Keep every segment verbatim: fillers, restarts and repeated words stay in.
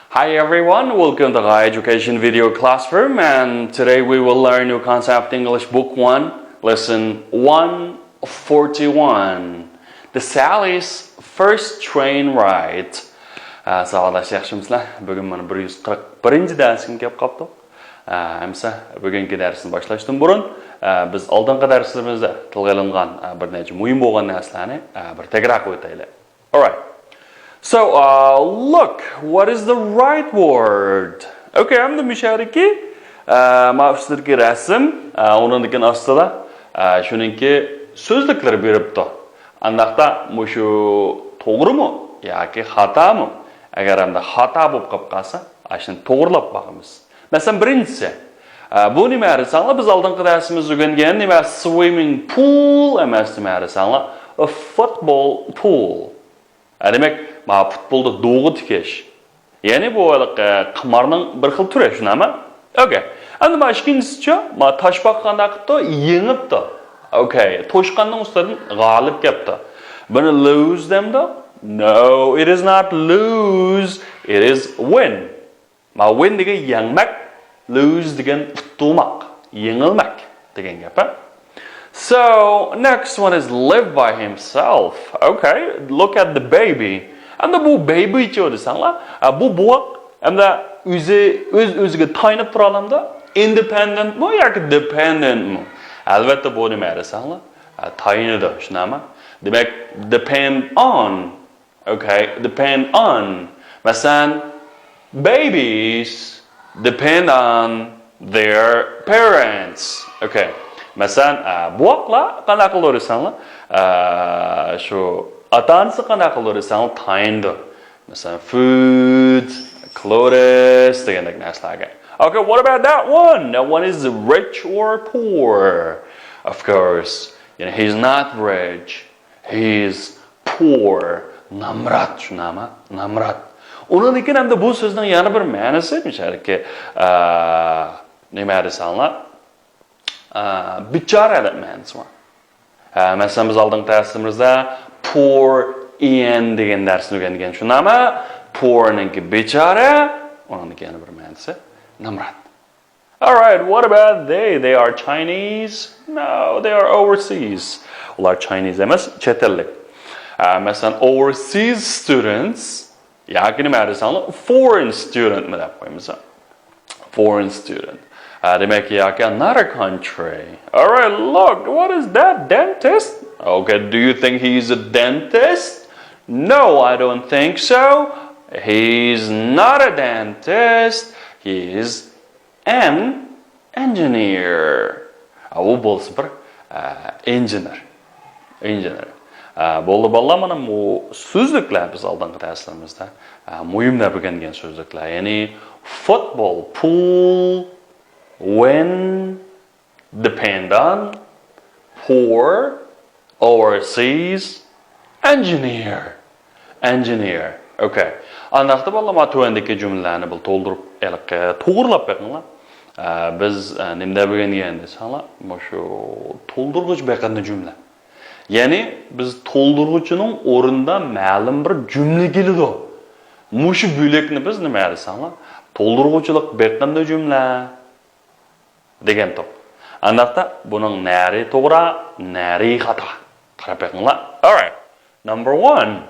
Hi everyone, welcome to High Education Video Classroom, and today we will learn new concept English Book one, Lesson one forty-one. The Sally's first train ride. Ә, сабақдаш, яхшымысызлар? Бүгін міне бір жүз қырық бірінші дәріске келіп қаптық. Ә, әмсе бүгінгі дәрісті башлаштан бұрын, ә, біз алдыңғы дәрістерімізде тилге алынған, ә, бір нәче мөһим болған нәрселерні, ә, бір тәкрар қылып өтейік. Alright. So, uh, look, what is the right word? Okay, әмді мүшәрікі, ә, ма үстіркі рәсім, ә, оның декен астыда, ә, шөніңкі сөзліклер беріп тұр. Андақта мүші тоғырымы, яки хатамы? Әгер әмді хата болып қап қалса, ашын тоғырлап бағымыз. Мәсәлән, біріншісі, ә, бұл неме әрі саңла, біз алдыңғы дәрісіміз үйренген неме swimming pool, әмәс неме әрі саңла, a football pool. Ә, демек, ма футболды доғы тікеш. Яғни бұл айлық, ә, қымарның бір қыл түрі, шынама? Окей. Әнді ма ішкенсізше, ма ташпақ қанда қыпты, еңіпті. Окей. Тошқанның ұстарын ғалып кепті. Бұны lose демді? No, it is not lose, it is win. Ма win деген еңмәк, lose деген ұтылмақ, еңілмәк деген кеп, ә? So, next one is live by himself. Okay, look at the baby. Әмді бұл baby че десеңлер, ә, бұл буғақ, әмді өзі, өз, өзіге тайынып тұра аламды? Independent му, яки dependent му? Әлбәтте, бұл неме десеңлер, ә, тайыныды, шынама? Демек, depend on. Okay, depend on. Мәсәлән, babies depend on their parents. Okay. Мәсәлән, ә, буақла қана қылыр десеңлер, ә, шу ата-анасы қана қылыр десеңлер, тайынды. Мәсәлән, food, clothes дегендек нәрселерге. Okay, what about that one? That one is rich or poor? Of course, you know, he's not rich. He is poor. Намрат, шынама? Намрат. Оның екен әмді бұл сөздің яны бір мәнісі, мішәрікке, ә, неме десеңлер, ә, бичара деп мәнісі бар. Ә, мәсәлән, біз алдыңғы дәрісімізде poor in деген дәрісін үйренген, шынама? Poor ныңки бичара, оның яны бір мәнісі намрат. Alright, what about they? They are Chinese? No, they are overseas. Олар Chinese емес, шетеллік. Ә, мәсәлән, overseas students, яки неме десеңлер, foreign student ме деп қоймыз? Foreign student. Ә, демек, яки another country. Alright, look, what is that? Dentist? Okay, do you think he is a dentist? No, I don't think so. He is not a dentist. He is an engineer. А, ол болса бір, ә, engineer. Engineer. Ә, болды, балалар, мына бұл сөзліклер біз алдыңғы дәрістерімізде, ә, мөһимлер үйренген сөзліклер. Яғни football, pool, win, depend on, poor, overseas, engineer. Engineer. Okay. Андақта, балалар, ма төвендегі жүмлелерні бұл толдырып, әлігі, тоғырлап бақыңлар. Ә, біз, ә, немде бүгін дегенде саңла, мүші толдырғыш бақынды жүмле. Яғни, біз толдырғычының орнында мәлім бір жүмле келеді. Мүші бөлікні біз неме десеңлер, толдырғычылық бақынды жүмле деген топ. Андақта бұның нәрі тоғыра, нәрі хата. Қарап бақыңлар. Alright. Number one.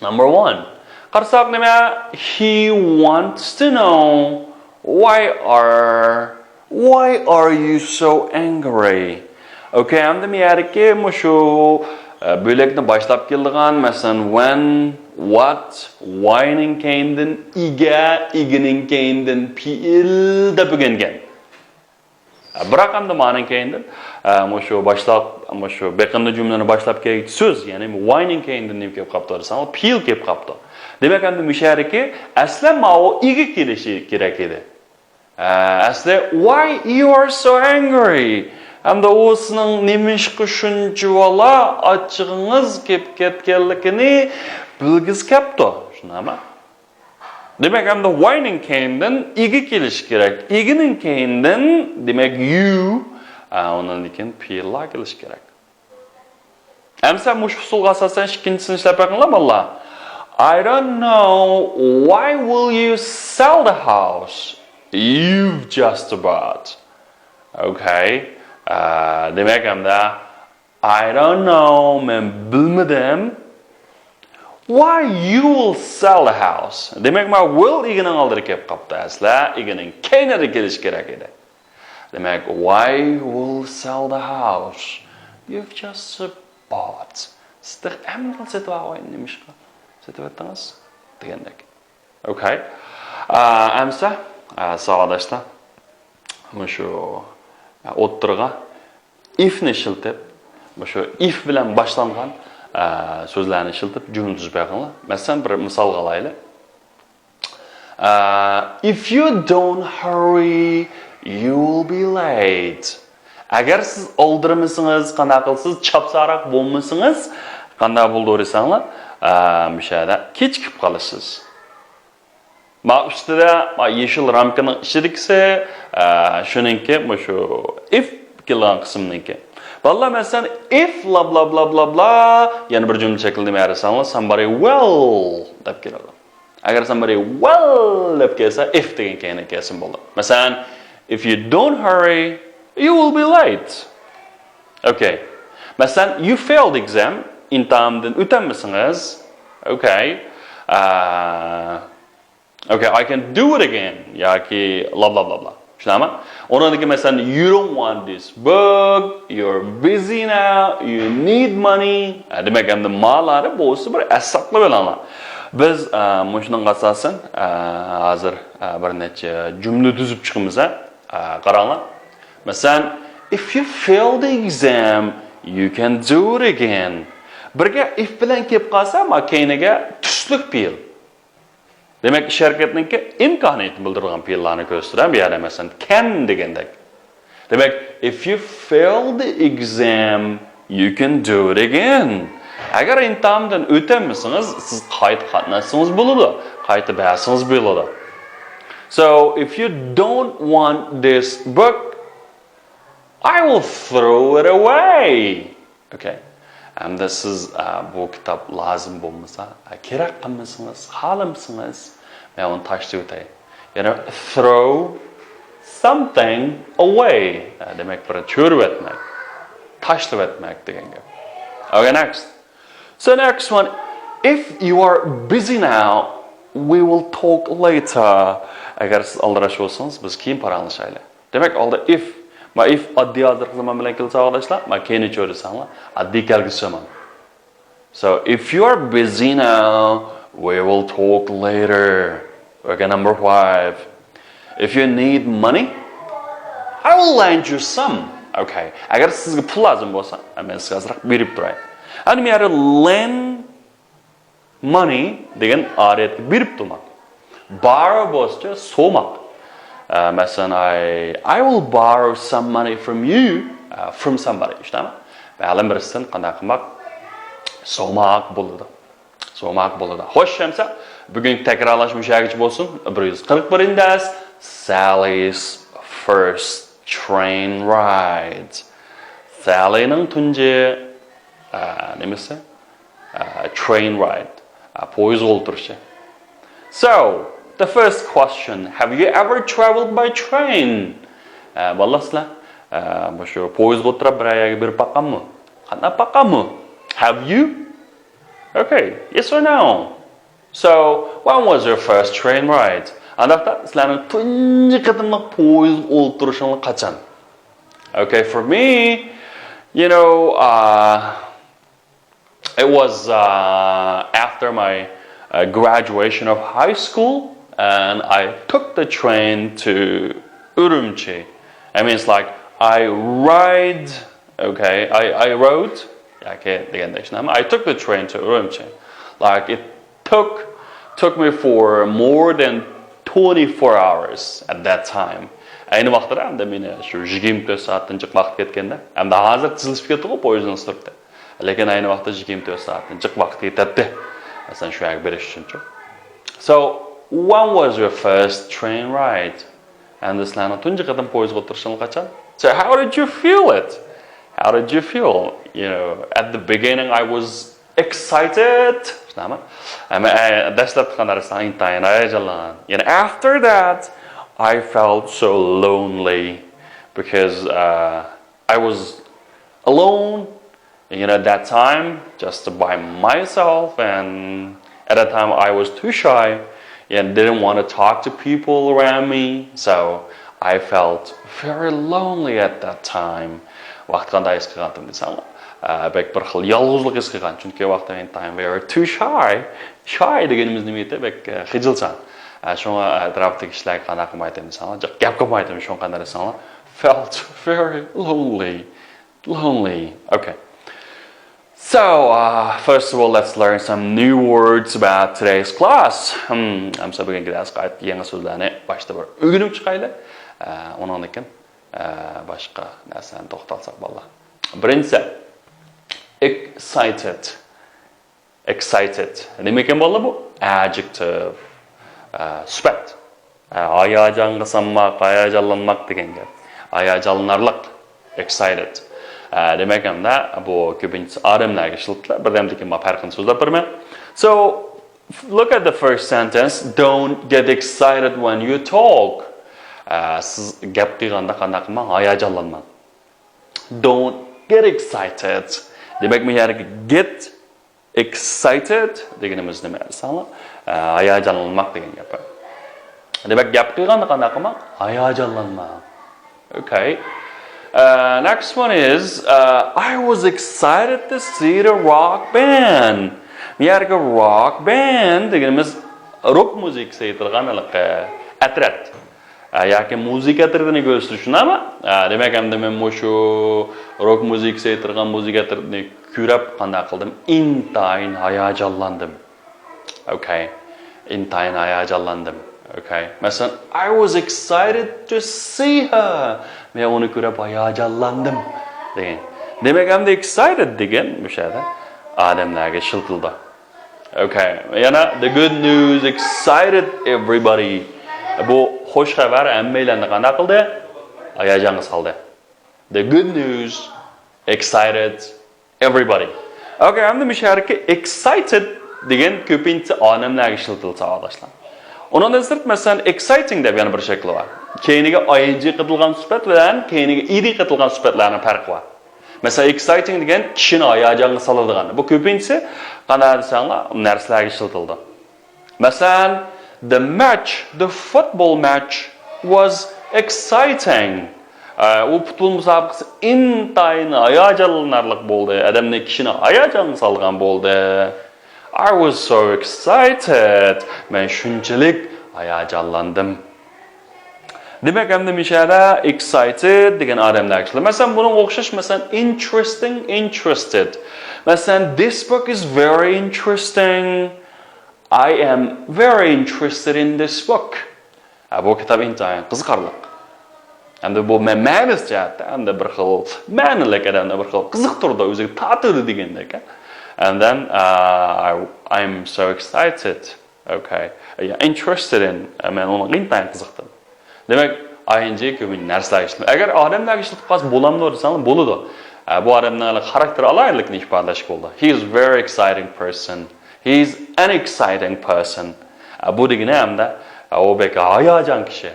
Number one. Қарсақ неме? He wants to know why are, why are you so angry? Okay, әмді миярке мүші, ә, бөлікні башлап келдіған, мәсәлән, when, what, why ның кейінден, иге, игінің кейінден, пейіл деп үгенген. Ә, бірақ әмді маның кейінден, ә, мүші башлап, мүші бақынды жүмлені башлап келген сөз, яғни why ның кейінден не келіп қапты десең, ол пейіл келіп қапты. Демек, әмді мүшәріке әсілі мауы иге келіші керек еді. Ә, әсілі, why you are so angry? Әмді осының немешкі шүнчі вала ачығыңыз кеп кеткенлігіні білгіз кәпті. Шынама? Демек, әмді why ның кейінден иге келіш керек. Игінің кейінден, демек, you, ә, оның екен пейіл келіш керек. ئەمسە مۇشۇ ئۇسۇلغا ئاساسەن ئىككىنچىسىنى ئىشلەپ بېقىڭلار، بالىلار. I don't know why will you sell the house you've just bought. Okay. ئە، دېمەك، ئەمدى I don't know، مەن بىلمىدىم. Why you will sell the house. دېمەك، ما will ئىگىنىڭ ئالدىدا كېلىپ قاپتۇ. ئەسلى ئىگىنىڭ كەينىدە كېلىش كېرەك ئىدى. دېمەك، why you will sell the house you've just bought. سىز تېخى ئەمدىلا سېتىۋالغان، نېمىشقا سېتىۋەتتىڭىز؟ دېگەندەك. Okay. ئە، ئەمسە، ئە، ساۋاقداشلار، مۇشۇ، ئە، ئوتتۇرىغا if نى ئىشلىتىپ، مۇشۇ if بىلەن باشلانغان، ئە، سۆزلەرنى ئىشلىتىپ جۈملە تۈزۈپ بېقىڭلار. مەسىلەن، بىر مىسالغا ئالايلى. ئە، if you don't hurry, you'll be late. ئەگەر سىز ئالدىرىمىسىڭىز، قانداق قىلىسىز، چاپسانراق بولمىسىڭىز، قانداق بولىدۇ دېسەڭلار، ئە، مۇشۇ يەردە كېچىكىپ قالىسىز. ما ئۈستىدە، ما يېشىل رامكىنىڭ ئىچىدىكىسى، ئە، شۇنىڭكى، مۇشۇ if كېلىدىغان قىسىمنىڭكى. بالىلار، مەسىلەن، if بلا بلا بلا بلا بلا، يەنە بىر جۈملە شەكلىدە نېمە دېسەڭلار، somebody will دەپ كېلىدۇ. ئەگەر somebody will دەپ كەلسە، if دېگەن كەينىگە كەلسىمۇ بولىدۇ. مەسىلەن، if you don't hurry, you will be late. Okay. مەسىلەن، you failed exam، ئىمتىھاندىن ئۆتەلمىسىڭىز. Okay. ئە، Okay, I can do it again. ياكى بلا بلا بلا بلا. چۈشەندىڭلارمۇ؟ ئۇنىڭدىن كېيىن، مەسىلەن، you don't want this book, you're busy now, you need money. ئە، دېمەك، ئەمدى مالارى بولسا بىر ئەس ساقلاپ ئېلىڭلار. بىز، ئە، مۇشۇنىڭغا ئاساسەن، ئە، ھازىر، ئە، بىر نەچچە جۈملە تۈزۈپ چىقىمىز، ئە. ئە، قاراڭلار. مەسىلەن، if you fail the exam, you can do it again. بىرگە if بىلەن كېلىپ قالسا، ما كەينىگە تۈسلۈك پېئىل. دېمەك، ئىش ھەرىكەتنىڭكى ئىمكانىيىتىنى بىلدۈرىدىغان پېئىللارنى كۆرسىتىدۇ. بۇ يەردە، مەسىلەن، can دېگەندەك. دېمەك، if you fail the exam, you can do it again. ئەگەر ئىمتىھاندىن ئۆتەلمىسىڭىز، سىز قايتا قاتناشسىڭىز بولىدۇ، قايتا بەرسىڭىز بولىدۇ. So, if you don't want this book, I will throw it away. Okay. ئەمدى سىز، ئە، بۇ كىتاب لازىم بولمىسا، ئە، كېرەك قىلمىسىڭىز، خالىمىسىڭىز، مەن ئۇنى تاشلىۋېتەي. يەنى throw something away. ئە، دېمەك، بىر چۆرۈۋەتمەك، تاشلىۋەتمەك دېگەن گەپ. Okay, next. So next one, if you are busy now, we will talk later. ئەگەر سىز ئالدىراش بولسىڭىز، بىز كېيىن پاراڭلىشايلى. دېمەك، ئالدى if. ما if ئاددىي ھازىرقى زامان بىلەن كېلىسە، ساۋاقداشلار، ما كەينى چۆرىسەڭلار، ئاددىي كەلگۈسى زامان. So, if you are busy now, we will talk later. Okay, number five. If you need money, I will lend you some. Okay. ئەگەر سىزگە پۇل لازىم بولسا، مەن سىزگە ئازراق بېرىپ تۇراي. ئەنە بۇ يەردە lend money دېگەن ئارىيەتكە بېرىپ تۇرماق. Borrow بولسىچۇ، سوماق. ئە، مەسىلەن، I, I will borrow some money from you, ئە، from somebody. چۈشەندىڭلارمۇ؟ مەلۇم بىرسىدىن قانداق قىلماق؟ سوماق بولىدۇ. سوماق بولىدۇ. خوش، ئەمسە بۈگۈنكى تەكرارلاش مۇشۇ يەرگىچە بولسۇن. بىر يۈز قىرىق بىرىنچى دەرس، Sally's first train ride. سالىنىڭ تۇنجى، ئە، نېمىسى؟ ئە، train ride. ئە، پويىزغا ئولتۇرۇشى. So, the first question, have you ever traveled by train? ئە، بالىلار، سىلەر، ئە، مۇشۇ پويىزغا ئولتۇرۇپ بىرەر يەرگە بېرىپ باققانمۇ؟ قاتناپ باققانمۇ؟ Have you? Okay, yes or no? So, when was your first train ride? ئانداقتا سىلەرنىڭ تۇنجى قېتىملىق پويىزغا ئولتۇرۇشۇڭلار قاچان؟ Okay, for me, you know, uh, it was, uh, after my, uh, graduation of high school, and I took the train to Urumqi. I mean, it's like I ride, okay, I, I rode, okay, دېگەندەك، شۇنداقمۇ؟ I took the train to Urumqi. Like, it took, took me for more than twenty-four hours at that time. ئەينى ۋاقىتتا ئەمدى مېنى شۇ يىگىرمە تۆت سائەتتىن جىق ۋاقىت كەتكەندە، ئەمدى ھازىر تېزلىشىپ كەتتىغۇ پويىزنىڭ سۈرئىتى. لېكىن ئەينى ۋاقىتتا يىگىرمە تۆت سائەتتىن جىق ۋاقىت كېتەتتى. مەسىلەن، شۇ يەرگە بېرىش ئۈچۈنچۇ. So, when was your first train ride? ئەمدى سىلەرنىڭ تۇنجى قېتىم پويىزغا ئولتۇرۇشۇڭلار قاچان؟ So, how did you feel it? How did you feel? you know, at the beginning I was excited. شۇنداقمۇ؟ ئەمما، ئە، دەسلەپتە قانداق دېسەڭ، ئىنتايىن ھاياجانلانغان. يەنى after that I felt so lonely because, uh, I was alone, you know, that time, just by myself, and at that time I was too shy and didn't want to talk to people around me, so I felt very lonely at that time. ۋاقىت قانداق ھېس قىلغانتىم دېسەڭ، ئە، بەك بىر خىل يالغۇزلۇق ھېس قىلغان. چۈنكى ۋاقىت time we were too shy. Shy دېگىنىمىز نېمە ئىدى؟ بەك، ئە، خىجىلچان. ئە، شۇڭا ئەتراپتىكى كىشىلەرگە قانداق قىلمايتتىم دېسەڭ، جىق گەپ قىلمايتتىم، شۇڭا قانداق دېسەڭلار. Felt very lonely. Lonely. Okay. So, uh, first of all, let's learn some new words about today's class. Hmm, ئەمسە بۈگۈنكى دەرسكە ئائىت يېڭى سۆزلەرنى باشتا بىر ئۆگىنىپ چىقايلى. ئە، ئۇنىڭدىن كېيىن، ئە، باشقا نەرسىلەرنى توختالساق بولىدۇ. بىرىنچىسى، excited. Excited. نېمە ئىكەن بالىلار بۇ؟ Adjective. ئە، سۈپەت. ئە، ھاياجانغا سالماق، ھاياجانلانماق دېگەن گەپ. ھاياجانلىنارلىق. Excited. ئە، دېمەك، ئەمدى بۇ كۆپىنچىسى ئادەملەرگە ئىشلىتىلىدۇ. بىردەمدىن كېيىن مانا پەرقىنى سۆزلەپ بېرىمەن. So, look at the first sentence. Don't get excited when you talk. ئە، سىز گەپ قىلغاندا قانداق قىلماڭ؟ ھاياجانلانماڭ. Don't get excited. دېمەك، بۇ يەردىكى get excited دېگىنىمىز نېمە دېسەڭلار؟ ئە، ھاياجانلانماق دېگەن گەپ. دېمەك، گەپ قىلغاندا قانداق قىلماڭ؟ ھاياجانلانماڭ. Okay. Uh, next one is, uh, I was excited to see the rock band. بۇ يەرگە rock band دېگىنىمىز روك مۇزىكىسى ئېيتىلغان ھېلىقى ئەترەت. ئە، ياكى مۇزىكا ئەترىتىنى كۆرسىتىش، شۇنداقمۇ؟ ئە، دېمەك، ئەمدى مەن مۇشۇ روك مۇزىكىسى ئېيتىلغان مۇزىكا ئەترىتىنى كۆرۈپ قانداق قىلدىم؟ ئىنتايىن ھاياجانلاندىم. Okay. ئىنتايىن ھاياجانلاندىم. Okay. مەسىلەن، I was excited to see her. مەن ئۇنى كۆرۈپ ھاياجانلاندىم. دېگەن. دېمەك، ئەمدى excited دېگەن مۇشۇ يەردە ئادەملەرگە ئىشلىتىلىدۇ. Okay. يەنە the good news excited everybody. بۇ خوش خەۋەر ھەممەيلەننى قانداق قىلدى؟ ھاياجانغا سالدى. The good news excited everybody. Okay, ئەمدى مۇشۇ يەردىكى excited دېگەن كۆپىنچە ئادەملەرگە ئىشلىتىلىدۇ، ساۋاقداشلار. ئۇنىڭدىن سىرت، مەسىلەن، exciting دەپ يەنە بىر شەكلى بار. كەينىگە I N G قېتىلغان سۈپەت بىلەن كەينىگە E D قېتىلغان سۈپەتلەرنىڭ پەرقى بار. مەسىلەن، exciting دېگەن كىشىنى ھاياجانغا سالىدىغان. بۇ كۆپىنچىسى قانداق دېسەڭلار، نەرسىلەرگە ئىشلىتىلىدۇ. مەسىلەن، the match, the football match was exciting. ئە، ئۇ پۇتبول مۇسابىقىسى ئىنتايىن ھاياجانلىنارلىق بولدى. ئادەمنى، كىشىنى ھاياجانغا سالغان بولدى. I was so excited. مەن شۇنچىلىك ھاياجانلاندىم. دېمەك، ئەمدى مۇشۇ يەردە excited دېگەن ئادەملەرگە ئىشلىتىلىدۇ. مەسىلەن، بۇنىڭغا ئوخشاش، مەسىلەن، interesting، interested. مەسىلەن، this book is very interesting. I am very interested in this book. ئە، بۇ كىتاب ئىنتايىن قىزىقارلىق. ئەمدى بۇ مە-، مەنىسى جەھەتتە، ئەمدى بىر خىل مەنىلىك، ئادەمنى بىر خىل قىزىقتۇرىدۇ، ئۆزىگە تارتىدۇ دېگەندەك. And then, uh, I, I'm so excited. Okay. Yeah, interested in. مەن ئۇنىڭغا ئىنتايىن قىزىقتىم. دېمەك، I N G كۆپىنچە نەرسىلەرگە ئىشلىتىلىدۇ. ئەگەر ئادەملەرگە ئىشلىتىپ قالسا بولامدۇ دېسەڭلار، بولىدۇ. ئە، بۇ ئادەمنىڭ خاراكتېر ئالاھىدىلىكىنى ئىپادىلەشكە بولىدۇ. He is very exciting person. He is an exciting person. ئە، بۇ دېگىنى ھەمدە، ئە، ئۇ بەك ھاياجان كىشى.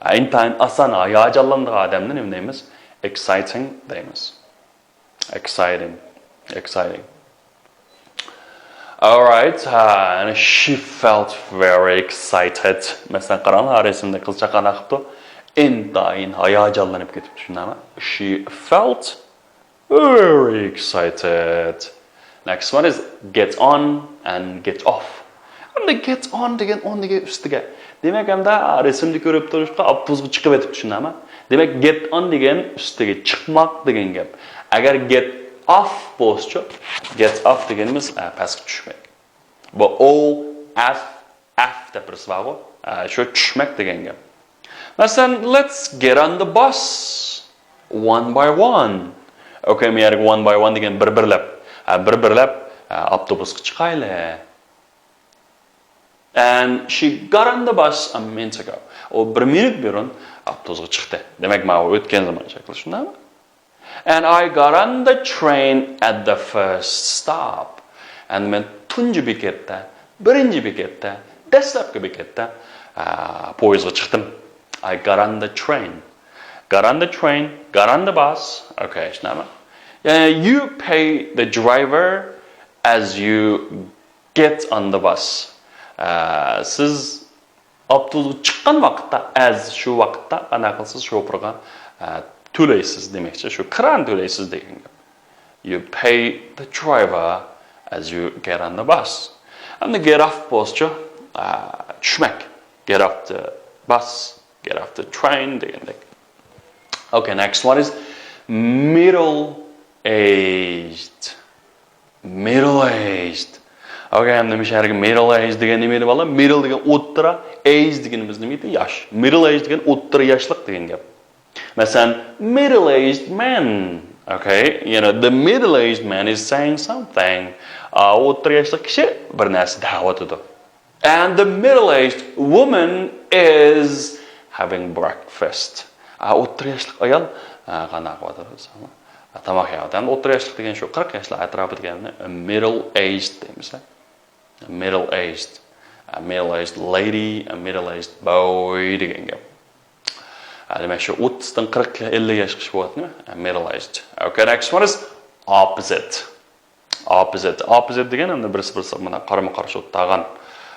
ئە، ئىنتايىن ئاسان ھاياجانلىنىدىغان ئادەمنى نېمە دەيمىز؟ Exciting دەيمىز. Exciting. Exciting. All right. Uh, and she felt very excited. مەسىلەن، قاراڭلار، رەسىمدە قىزچاق قانداق قىپتۇ؟ ئىنتايىن ھاياجانلىنىپ كېتىپتۇ، شۇنداقمۇ؟ She felt very excited. Next one is get on and get off. ئەمدى get on دېگەن، on دېگەن ئۈستىگە. دېمەك، ئەمدى رەسىمدە كۆرۈپ تۇرۇشقا ئاپتوبۇسقا چىقىپ ئېتىپتۇ، شۇنداقمۇ؟ دېمەك، get on دېگەن ئۈستىگە چىقماق دېگەن گەپ. ئەگەر get off بولسىچۇ؟ Get off دېگىنىمىز، ئە، پەسكە چۈشمەك. بۇ O F F دەپ بىرسى بارغۇ. ئە، شۇ چۈشمەك دېگەن گەپ. مەسىلەن، let's get on the bus one by one. Okay، مەن يەرگە one by one دېگەن بىر-بىرلەپ. ئە، بىر-بىرلەپ، ئە، ئاپتوبۇسقا چىقايلى. And she got on the bus a minute ago. ئۇ بىر مىنۇت بۇرۇن ئاپتوبۇسقا چىقتى. دېمەك، ماۋۇ ئۆتكەن زامان شەكلى، شۇنداقمۇ؟ And I got on the train at the first stop. ئەمدى مەن تۇنجى بېكەتتە، بىرىنچى بېكەتتە، دەسلەپكى بېكەتتە، ئە، پويىزغا چىقتىم. I got on the train. Got on the train, got on the bus. Okay، شۇنداقمۇ؟ يەنى you pay the driver as you get on the bus. ئە، سىز ئاپتوبۇسقا چىققان ۋاقىتتا، as شۇ ۋاقىتتا قانداق قىلىسىز؟ شوپۇرغا، ئە، تۆلەيسىز دېمەكچى، شۇ كىرانى تۆلەيسىز دېگەن گەپ. You pay the driver as you get on the bus. ئەمدى get off بولسىچۇ؟ ئە، چۈشمەك. Get off the bus, get off the train دېگەندەك. Okay, next one is middle aged. Middle aged. Okay، ئەمدى مۇشۇ يەرگە middle aged دېگەن نېمە ئىدى بالىلار؟ Middle دېگەن ئوتتۇرا، aged دېگىنىمىز نېمە ئىدى؟ ياش. Middle aged دېگەن ئوتتۇرا ياشلىق دېگەن گەپ. مەسىلەن، middle aged man. Okay، you know, the middle aged man is saying something. ئا، ئوتتۇرا ياشلىق كىشى بىر نەرسە دەۋاتىدۇ. And the middle-aged woman is having breakfast. ئا، ئوتتۇرا ياشلىق ئايال، ئا، قانداق قىلىۋاتىدۇ دېسەڭلار؟ ئا، تاماق يەۋاتىدۇ. ئەمدى ئوتتۇرا ياشلىق دېگەن شۇ قىرىق ياشلار ئەتراپى دېگەننى middle-aged دەيمىز. Middle-aged. ئا، middle-aged lady، ئا، middle-aged boy دېگەن گەپ. ئا، دېمەك، شۇ ئوتتۇزدىن قىرىق، ئەللىك ياشقىچە بولۇۋاتىدۇ، ئا، middle-aged. Okay, next one is opposite. Opposite. Opposite دېگەن ئەمدى بىرسى بىرسىگە مانا قارىمۇ قارشى ئولتۇرغان.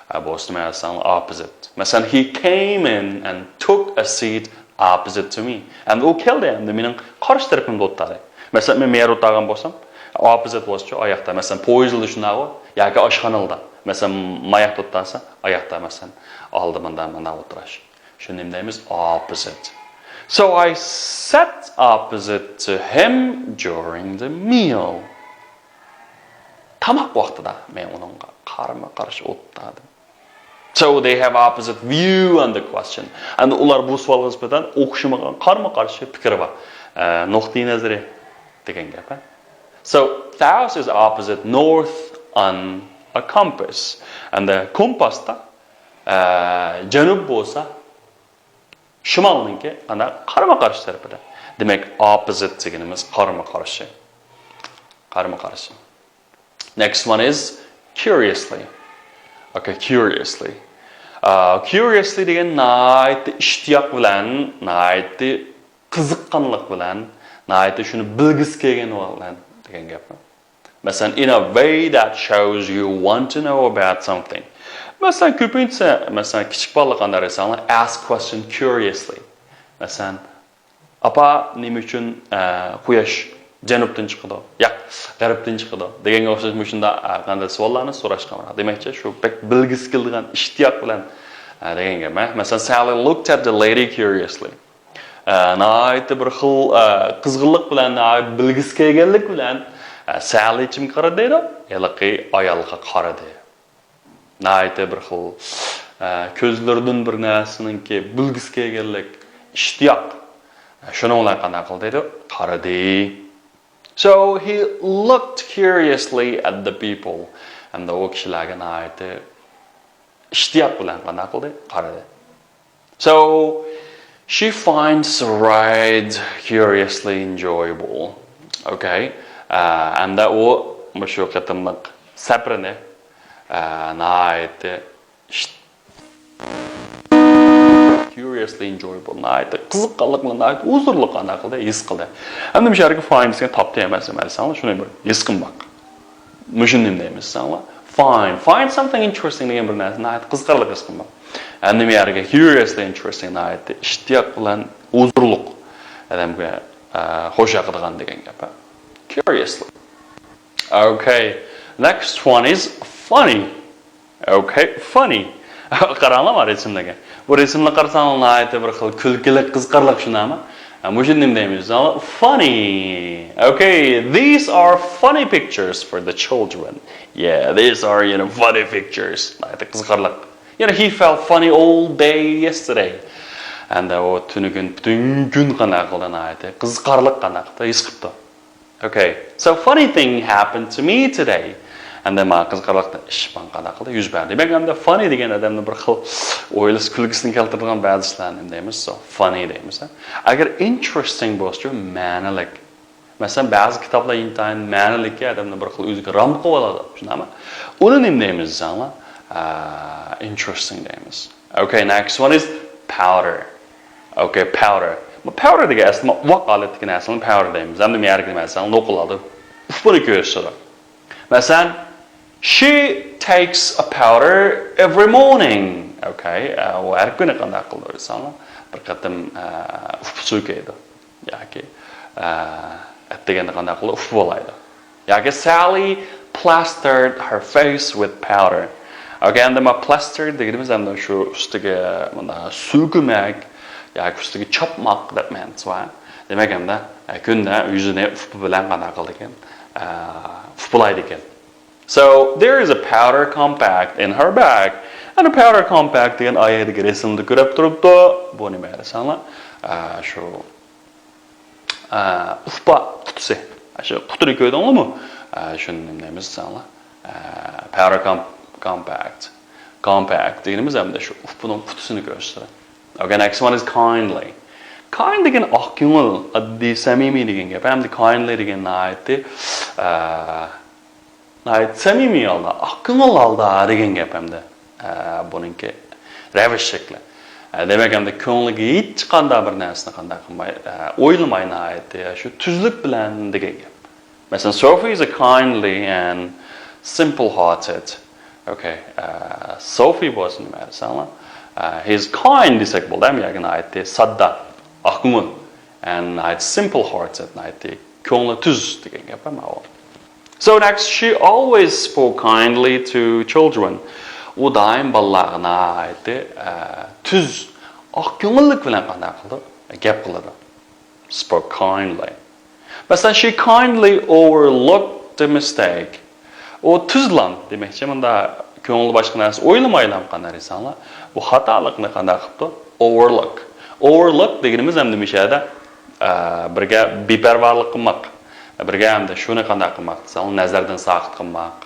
ئە، بولسا نېمە دېسەڭ، opposite. مەسىلەن، he came in and took a seat opposite to me. ئەمدى ئۇ كەلدى، ئەمدى مېنىڭ قارشى تەرىپىمدە ئولتۇردى. مەسىلەن، مەن مەيەردە ئولتۇرغان بولسام، opposite بولسىچۇ، ئاياقتا. مەسىلەن، پويىزدا شۇنداقغۇ، ياكى ئاشخانىدا. مەسىلەن، ماياقتا ئولتۇرسا، ئاياقتا، مەسىلەن، ئالدى مۇندا، مۇندا ئولتۇرۇش. شۇنى نېمە دەيمىز؟ Opposite. So I sat opposite to him during the meal. تاماق ۋاقتىدا مەن ئۇنىڭغا قارىمۇ قارشى ئولتۇردۇم. So they have opposite view on the question. ئەمدى ئۇلار بۇ سوئالغا نىسبەتەن ئوخشىمىغان قارىمۇ قارشى پىكرى بار. ئە، نۇقتىئى نەزىرى دېگەن گەپ، ھە؟ So south is opposite north on a compass. ئەمدى كومپاستا، ئە، جەنۇب بولسا شىمالنىڭكى ئانا قارىمۇ قارشى تەرىپىدە. دېمەك، opposite دېگىنىمىز قارىمۇ قارشى. قارىمۇ قارشى. Next one is curiously. Okay, curiously. ئا، curiously دېگەن ناھايىتى ئىشتىياق بىلەن، ناھايىتى قىزىققانلىق بىلەن، ناھايىتى شۇنى بىلگۈسى كەلگەن بىلەن دېگەن گەپ. مەسىلەن، in a way that shows you want to know about something. مەسىلەن، كۆپىنچىسى، مەسىلەن، كىچىك بالىلار قانداق دېسەڭلار، ask question curiously. مەسىلەن، ئاپا، نېمە ئۈچۈن، ئە، قۇياش جەنۇبتىن چىقىدۇ، ياق، غەربتىن چىقىدۇ دېگەنگە ئوخشاش مۇشۇنداق، ئە، قانداق سوئاللارنى سوراشقا بولىدۇ. دېمەكچى، شۇ بەك بىلگۈسى كېلىدىغان، ئىشتىياق بىلەن، ئە، دېگەن گەپ. مەسىلەن، Sally looked at the lady curiously. ئە، ناھايىتى بىر خىل، ئە، قىزغىنلىق بىلەن، ناھايىتى بىلگۈسى كەلگەنلىك بىلەن، ئە، ساللى كىمگە قارىدى دەيدۇ؟ ھېلىقى ئايالغا قارىدى. ناھايىتى بىر خىل، ئە، كۆزلىرىدىن بىر نەرسىنىڭكى بىلگۈسى كەلگەنلىك، ئىشتىياق. ئە، شۇنىڭ بىلەن قانداق قىلدى دەيدۇ؟ قارىدى. So he looked curiously at the people. ئەمدى ئۇ كىشىلەرگە ناھايىتى ئىشتىياق بىلەن قانداق قىلدى؟ قارىدى. So she finds the ride curiously enjoyable. Okay. ئە، ئەمدى ئۇ مۇشۇ قېتىملىق سەپىرىنى، ئە، ناھايىتى ئىش-، curiously enjoyable، ناھايىتى قىزىققانلىق بىلەن، ناھايىتى ھۇزۇرلۇق قانداق قىلدى؟ ھېس قىلدى. ئەمدى مۇشۇ يەرگە find دېسەڭ تاپتى ئەمەس، ئەمەس دېسەڭلار، شۇنى بىر ھېس قىلماق. مۇشۇنى نېمە دەيمىز دېسەڭلار؟ Find. Find something interesting دېگەن بىر نەرسە ناھايىتى قىزىقارلىق ھېس قىلماق. ئەمدى مۇ يەرگە curiously interesting، ناھايىتى ئىشتىياق بىلەن ھۇزۇرلۇق، ئادەمگە، ئە، خوش ياقىدىغان دېگەن گەپ. Curiously. Okay. Next one is funny. Okay, funny. قاراڭلار ما رەسىملەرگە. بۇ رەسىملەرگە قارىساڭلار ناھايىتى بىر خىل كۈلكىلىك، قىزىقارلىق شۇنداقمۇ؟ ئە، مۇشۇنى نېمە دەيمىز؟ Funny. Okay, these are funny pictures for the children. Yeah, these are, you know, funny pictures. ناھايىتى قىزىقارلىق. You know, he felt funny all day yesterday. ئەمدى ئۇ تۈنۈگۈن پۈتۈن كۈن قانداق قىلدى، ناھايىتى قىزىقارلىق قانداق قىلدى، ھېس قىپتۇ. Okay, so funny thing happened to me today. ئەمدى ماڭا قىزىقارلىق ئىش ماڭا قانداق قىلدى، يۈز بەردى. دېمەك، ئەمدى funny دېگەن ئادەمنى بىر خىل ئويلىسا كۈلكىسىنى كەلتۈرىدىغان بەزى ئىشلارنى نېمە دەيمىز؟ So funny دەيمىز. ئەگەر interesting بولسىچۇ، مەنىلىك. مەسىلەن، بەزى كىتابلار ئىنتايىن مەنىلىككەن، ئادەمنى بىر خىل ئۆزىگە رام قىلىۋالىدۇ، شۇنداقمۇ؟ ئۇنى نېمە دەيمىز دېسەڭلار؟ ئە، interesting دەيمىز. Okay, next one is powder. Okay, powder. بۇ powder دېگەن ئەسلى ئۇۋاق ھالەتتىكى نەرسىنى powder دەيمىز. ھەمدە مەيەرگە نېمە دېسەڭ، نوقۇل ھالدا ئۇپىنى كۆرسىتىدۇ. مەسىلەن، she takes a powder every morning. Okay, ئە، ئۇ ھەر كۈنى قانداق قىلىدۇ دېسەڭلار، بىر قېتىم، ئە، ئۇپا سۈركەيدۇ. ياكى، ئە، ئەتىگەندە قانداق قىلىدۇ؟ ئۇپا بۇلايدۇ. ياكى Sally plastered her face with powder. Okay, ئەمدى ما plaster دېگىنىمىز ئەمدى شۇ ئۈستىگە مانا سۈركىمەك ياكى ئۈستىگە چاپماق دەپ مەنىسى بار. دېمەك، ئەمدى، ئە، كۈندە يۈزىنى ئۇپا بىلەن قانداق قىلىدىكەن؟ ئە، ئۇپىلايدىكەن. So, there is a powder compact in her bag. And a powder compact دېگەن ئايەتتىكى رەسىمدە كۆرۈپ تۇرۇپتۇ. بۇ نېمە دېسەڭلار؟ ئە، شۇ، ئە، ئۇپا قۇتىسى. شۇ قۇتىنى كۆردۈڭلارمۇ؟ ئە، شۇنى نېمە دەيمىز دېسەڭلار؟ ئە، powder com-، compact. Compact دېگىنىمىز ھەمدە شۇ ئۇپىنىڭ قۇتىسىنى كۆرسىتىدۇ. Okay, next one is kindly. Kind دېگەن ئاق كۆڭۈل، ئاددىي، سەمىمىي دېگەن گەپ. ھەمدە kindly دېگەن ناھايىتى، ئە، ناھايىتى سەمىمىي ھالدا، ئاق كۆڭۈل ھالدا دېگەن گەپ ئەمدى. ئە، بۇنىڭكى رەۋىش شەكلى. ئە، دېمەك، ئەمدى كۆڭلىگە ھېچقانداق بىر نەرسىنى قانداق قىلماي، ئە، ئويلىماي ناھايىتى، شۇ تۈزلۈك بىلەن دېگەن گەپ. مەسىلەن، Sophie is a kindly and simple hearted. Okay, ئە، Sophie بولسا نېمە دېسەڭلار؟ ئە، he is kind دېسەك بولىدۇ، ھەم ياكى ناھايىتى ساددا، ئاق كۆڭۈل. And ناھايىتى simple hearted، ناھايىتى كۆڭلى تۈز دېگەن گەپ ماۋۇ. So next, she always spoke kindly to children. ئۇ دائىم بالىلارغا ناھايىتى، ئە، تۈز، ئاق كۆڭۈللۈك بىلەن قانداق قىلىدۇ؟ گەپ قىلىدۇ. Spoke kindly. مەسىلەن، she kindly overlooked the mistake. ئۇ تۈزلام دېمەكچى، مۇندا كۆڭلى باشقا نەرسە ئويلىمايلام قانداق دېسەڭلار. بۇ خاتالىقنى قانداق قىپتۇ؟ Overlook. Overlook دېگىنىمىز ئەمدى مۇشۇ يەردە، ئە، بىرگە بىپەرۋالىق قىلماق. بىرگە ئەمدى شۇنى قانداق قىلماق دېسەڭلار، نەزەردىن ساقىت قىلماق.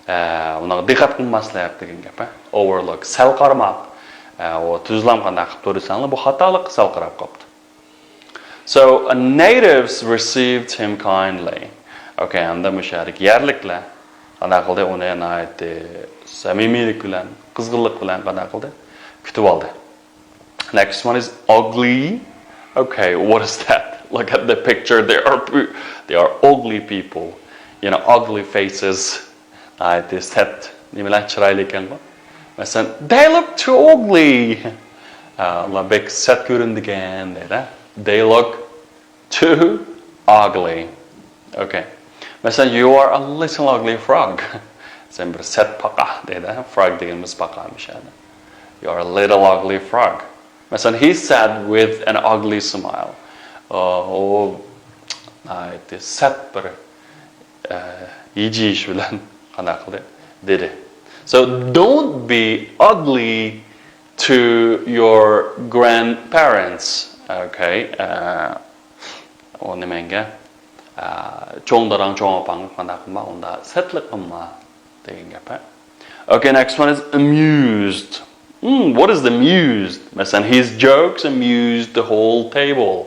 ئە، ئۇنىڭغا دىققەت قىلماسلىق دېگەن گەپ، ھە؟ Overlook. سەل قارىماق. ئە، ئۇ تۈزلام قانداق قىپتۇ دېسەڭلار، بۇ خاتالىققا سەل قاراپ قاپتۇ. So, uh, natives received him kindly. Okay, ئەمدى مۇشۇ يەردىكى يەرلىكلەر قانداق قىلدى؟ ئۇنى ناھايىتى سەمىمىيلىك بىلەن، قىزغىنلىق بىلەن قانداق قىلدى؟ كۈتۈۋالدى. Next one is ugly. Okay, what is that? Look at the picture. They are, they are ugly people. You know, ugly faces. ناھايىتى سەت نېمىلەر چىرايلىق ئىكەنغۇ. مەسىلەن، they look too ugly. ئا، ئۇلار بەك سەت كۆرۈنىدىكەن دەيدۇ. They look too ugly. Okay. مەسىلەن، you are a little ugly frog. سەن بىر سەت پاقا دەيدۇ. Frog دېگىنىمىز پاقا مۇشۇ يەردە. You are a little ugly frog. مەسىلەن، he said with an ugly smile. ئۇ، ئۇ ناھايىتى سەت بىر ئە، ھىجىيىش بىلەن قانداق قىلدى؟ دېدى. So, don't be ugly to your grandparents. Okay. ئە، ئۇ نېمەڭگە؟ ئە، چوڭ داداڭ، چوڭ ئاپاڭغا قانداق قىلما، ئۇنداق سەتلىك قىلما دېگەن گەپ، ھە؟ Okay, next one is amused. Hmm, what is the amused? مەسىلەن، his jokes amused the whole table.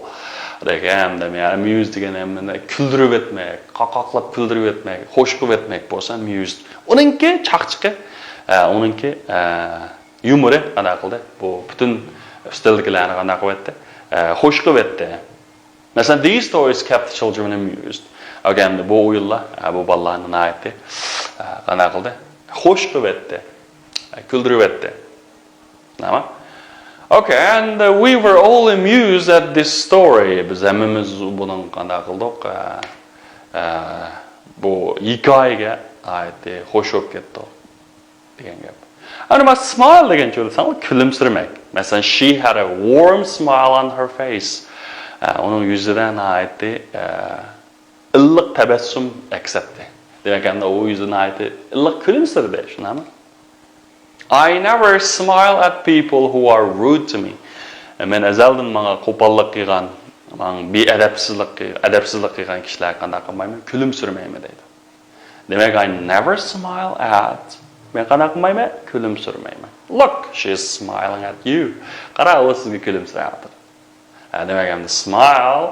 دېگەن، يەنى amused دېگەن ھەممىنى كۈلدۈرۈۋەتمەك، قاقاقلاپ كۈلدۈرۈۋەتمەك، خوش قىلىۋەتمەك بولسا amused. ئۇنىڭكى چاقچىقى، ئە، ئۇنىڭكى، ئە، يۇمۇرى قانداق قىلدى؟ بۇ پۈتۈن ئۈستەلدىكىلەرنى قانداق قىلىۋەتتى؟ ئە، خوش قىلىۋەتتى. مەسىلەن، these stories kept the children amused. ئەمدى بۇ ئويۇنلار، ئە، بۇ بالىلارنى ناھايىتى، ئە، قانداق قىلدى؟ خوش قىلىۋەتتى. ئە، كۈلدۈرۈۋەتتى. نېمە؟ Okay, and, uh, we were all amused at this story. بىز ھەممىمىز بۇنىڭ قانداق قىلدۇق؟ ئە، ئە، بۇ ھېكايىگە ناھايىتى خوش بولۇپ كەتتۇق. دېگەن گەپ. ئەنە ما smile دېگەنچە ئويلىساڭلار، كۈلۈمسىرىمەك. مەسىلەن، she had a warm smile on her face. ئە، ئۇنىڭ يۈزىدە ناھايىتى، ئە، ئىللىق تەبەسسۇم ئەكس ئەتتى. دېمەك، ئەمدى ئۇ يۈزى ناھايىتى ئىللىق كۈلۈمسىرىدى، شۇنداقمۇ؟ I never smile at people who are rude to me. مەن ئەزەلدىن ماڭا قوپاللىق قىلغان، ماڭا بىئەدەپسىزلىك، ئەدەپسىزلىك قىلغان كىشىلەرگە قانداق قىلمايمەن؟ كۈلۈمسىرىمەيمەن دەيدۇ. دېمەك، I never smile at. مەن قانداق قىلمايمەن؟ كۈلۈمسىرىمەيمەن. Look, she is smiling at you. قارا، ئۇ سىزگە كۈلۈمسىرەۋاتىدۇ. ھە، دېمەك، ئەمدى smile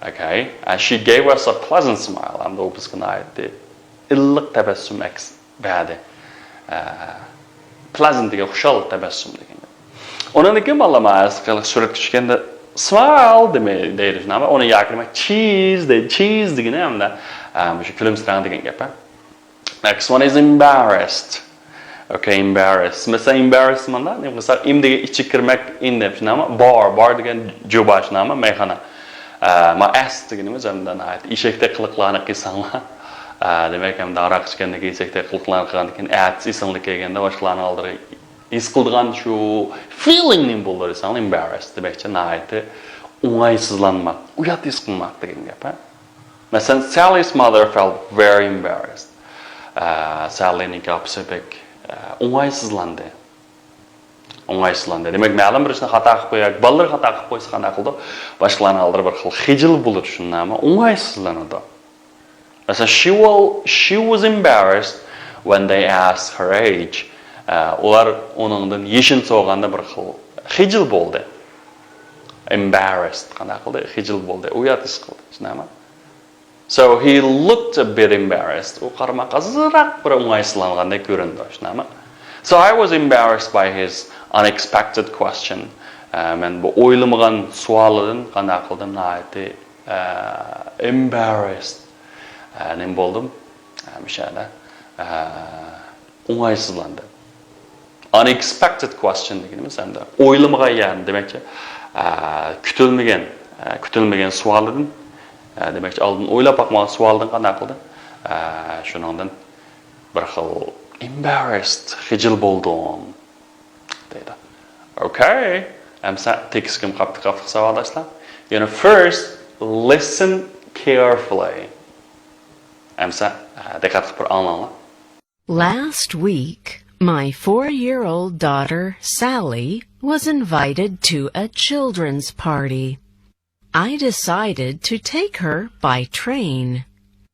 Okay. And she gave us a pleasant smile. ھەمدە ئۇ بىزگە ناھايىتى ئىللىق تەبەسسۇم ئەكس بەردى. ئە، pleasant دېگەن خۇشال تەبەسسۇم دېگەن گەپ. ئۇنىڭدىن كېيىن بالىلار مانا سۈرەتكە چۈشكەندە smile دېمەي دەيدۇ شۇنداقمۇ؟ ئۇنى ياكى نېمە cheese دەيدۇ. Cheese دېگىنى ھەمدە، ئە، مۇشۇ كۈلۈمسىرەڭ دېگەن گەپ. Next one is embarrassed. Okay, embarrassed. مەسىلەن، embarrassed ماندا نېمە قىلساق، ئىم دېگەن ئىچى كىرمەك، ئىن دەپ شۇنداقمۇ؟ Bar، bar دېگەن جۇبا شۇنداقمۇ؟ مەيخانا. ئە، ما ئەس دېگىنىمىز ھەمدە ناھايىتى ئېشەكتەك قىلىقلارنى قىلساڭلار. ئە، دېمەك، ھەمدە ھاراق ئىچكەندىن كېيىن ئېشەكتەك قىلىقلارنى قىلغاندىن كېيىن، ئەتىسى ئېسىڭدە كەلگەندە باشقىلارنىڭ ئالدىغا ھېس قىلىدىغان شۇ feeling نېمە بولىدۇ دېسەڭلار، embarrassed دېمەكچى، ناھايىتى ئوڭايسىزلانماق، ئۇيات ھېس قىلماق دېگەن گەپ، ھە؟ مەسىلەن، Sally's mother felt very embarrassed. ئە، ساللىنىڭكى ئاپىسى بەك، ئە، ئوڭايسىزلاندى. ئوڭايسىزلاندى. دېمەك، مەلۇم بىر ئىشنى خاتا قىلىپ قويۇپ ياكى بالىلىرى خاتا قىلىپ قويسا قانداق قىلىدۇ؟ باشقىلارنىڭ ئالدىدا بىر خىل خىجىل بولىدۇ، شۇنداقمۇ؟ ئوڭايسىزلىنىدۇ. مەسىلەن، she will, she was embarrassed when they asked her age. ئە، ئۇلار ئۇنىڭدىن يېشىنى سورىغاندا بىر خىل خىجىل بولدى. Embarrassed. قانداق قىلدى؟ خىجىل بولدى. ئۇيات ھېس قىلدى. شۇنداقمۇ؟ So he looked a bit embarrassed. ئۇ قارىماققا ئازراق بىر ئوڭايسىزلانغاندەك كۆرۈندى. شۇنداقمۇ؟ So I was embarrassed by his unexpected question. ئە، مەن بۇ ئويلىمىغان سوئالىدىن قانداق قىلدىم؟ ناھايىتى، ئە، embarrassed. ئە، نېمە بولدۇم؟ ئە، مۇشۇ يەردە، ئە، ئوڭايسىزلاندىم. Unexpected question دېگىنىمىز ئەمدى ئويلىمىغان يەردىن، دېمەككى، ئە، كۈتۈلمىگەن، ئە، كۈتۈلمىگەن سوئالدىن، ئە، دېمەككى، ئالدىن ئويلاپ باقمىغان سوئالدىن قانداق قىلدى؟ ئە، شۇنىڭدىن بىر خىل embarrassed، خىجىل بولدۇم دەيدۇ. Okay. ئەمسە تېكىستكىمۇ قاپتۇ، قاپتۇق ساۋاقداشلار. يەنە first listen carefully. ئەمسە، ئە، دىققەت قىلىپ بىر ئاڭلاڭلار. Last week, my four-year-old daughter Sally was invited to a children's party. I decided to take her by train.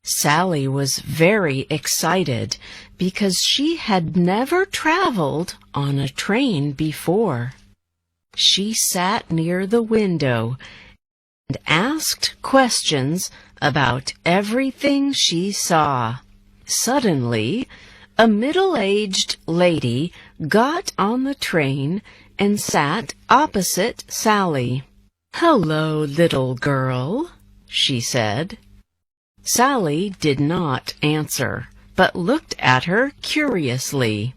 Sally was very excited because she had never traveled on a train before. She sat near the window and asked questions about everything she saw. Suddenly, a middle-aged lady got on the train and sat opposite Sally. "Hello, little girl," she said. Sally did not answer, but looked at her curiously.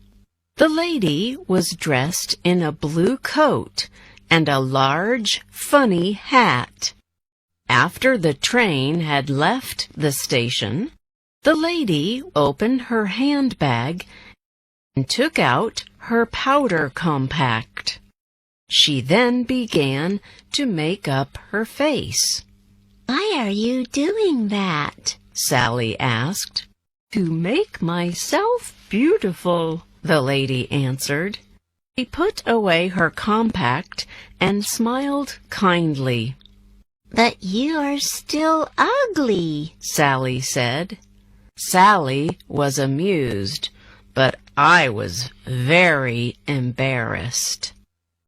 The lady was dressed in a blue coat and a large, funny hat. After the train had left the station, the lady opened her handbag and took out her powder compact. She then began to make up her face. "Why are you doing that?" Sally asked. "To make myself beautiful," the lady answered. She put away her compact and smiled kindly. "But you are still ugly," Sally said. Sally was amused, but I was very embarrassed.